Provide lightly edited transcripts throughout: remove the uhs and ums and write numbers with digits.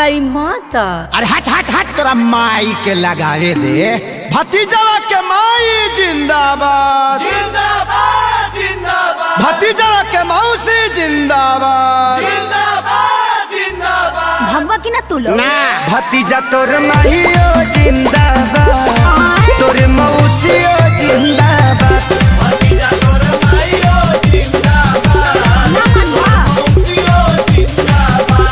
माई माता। अरे हट हट हट, तोरा माई के लगावे दे। भतीजवा के माई जिंदाबाद, जिंदाबाद जिंदाबाद। भतीजवा के मौसी जिंदाबाद, जिंदाबाद जिंदाबाद। भगवा की ना तू लोग ना भतीजा तोर माहियो जिंदाबाद, तोर मौसियो जिंदाबाद। भतीजा तोर माइयो जिंदाबाद, ना मनवा। मौसियो जिंदाबाद।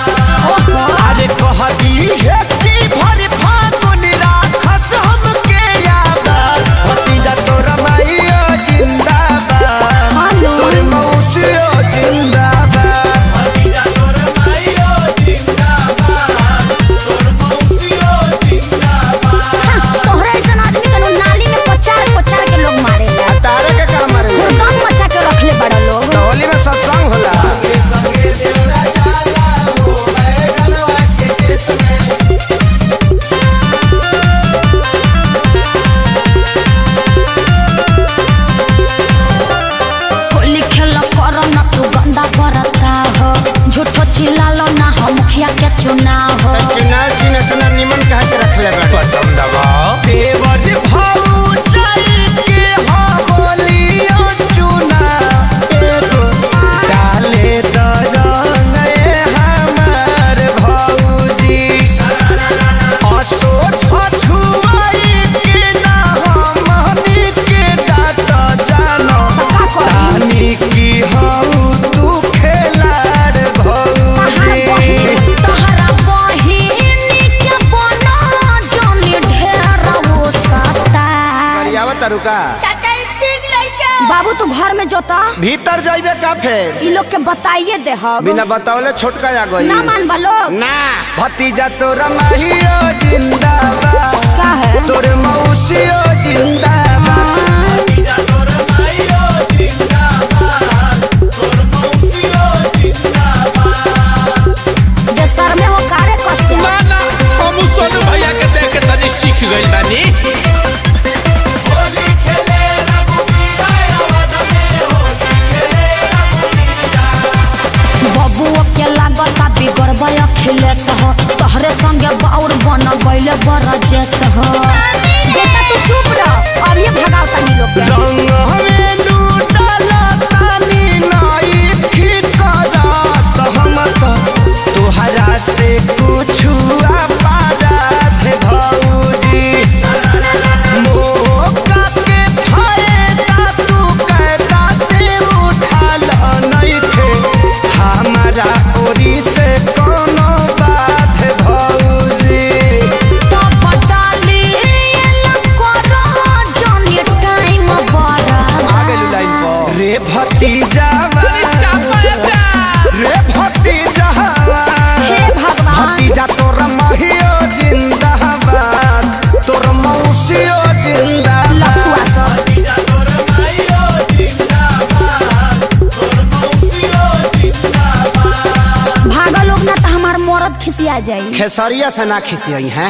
अरे कह दी है कि भर फागुन राखस हमके याद, भतीजा तोर माहियो जिंदाबाद, हेलो। तोर मौसियो जिंदाबाद। भतीजा तोर माइयो जिंदाबाद, तोर मौसियो जिंदाबाद। हाँ, तोहरा ऐसा आदमी के नाली में पचार पचार के लोग मारेला। तारे के काम रे हुड़दंग मचा के रखले बड़ा लोग। होली में सत्संग होला। संगे देवरा जाला हो बैगनवा के खेत में। होली खेल करो ना तू गंदा बरता हो, झूठो चिल्लालो ना हो मुखिया के चुनाव हो। चुनाव चिन्ह इतना निमन कह के रख ले बटन दबाओ। देवर भाऊ चल के हो होलियो चुना, एगो डाले दरंग हमार भौजी। असो छछुआई के ना हमनी के डाट जानो, का करी? तानी की हऊ तू खेलाड़ तहार भौजी। बहिन, तहरा बहिन के बना जानी ढेर वो सता। गरियावत रुका। बाबू तू घर में जोता, भीतर जाइबे का फेर? ई लोग के बताइए दे हम। बिना बतावले छोटका आ गई। ना मानबा लोग। ना भतीजा तोरा माहियो जिंदाबाद, का है? तोर मौसियो जिंदाबाद। भतीजा तोर माइयो जिंदाबाद, तोर मौसियो जिंदाबाद। देसर में हो कारे कसे। ना ना, हम सोनू भैया के देख के तनी सीख गइल बानी। होली खेले रघुवीरा अवध में, होली खेले रघुवीरा। बबुओ के लागता बिगड़बै अखिलेश हो, तोहरे संगे बाउर बन गइले बरजेश हो। बेटा तू चुप रह, अब ये भगाओ तनी लोग के। रंग हमें लूटला तानी नाई करत हम त तोहरा से कुछु अपराध भौजी। मौका के फायदा तू कैदा से उठाल नइखे, हमारा ओरी से कोनो बात भौजी। तो बटाली एला करो जनी टाइम बड़ा। आ गेलू लाइन पर रे भतीजा, अरे चापा जा। रे भतीजा, हे भगवान। भतीजा तोर माहियो जिंदाबाद, तोर मौसियो जिंदाबाद। लफुआ सब। भतीजा तोर माइयो जिंदाबाद, तोर मौसियो जिंदाबाद। भागल लोग ना तो हमार मरद खिसिया जाई। खेसरिया से ना खिसियई हैं।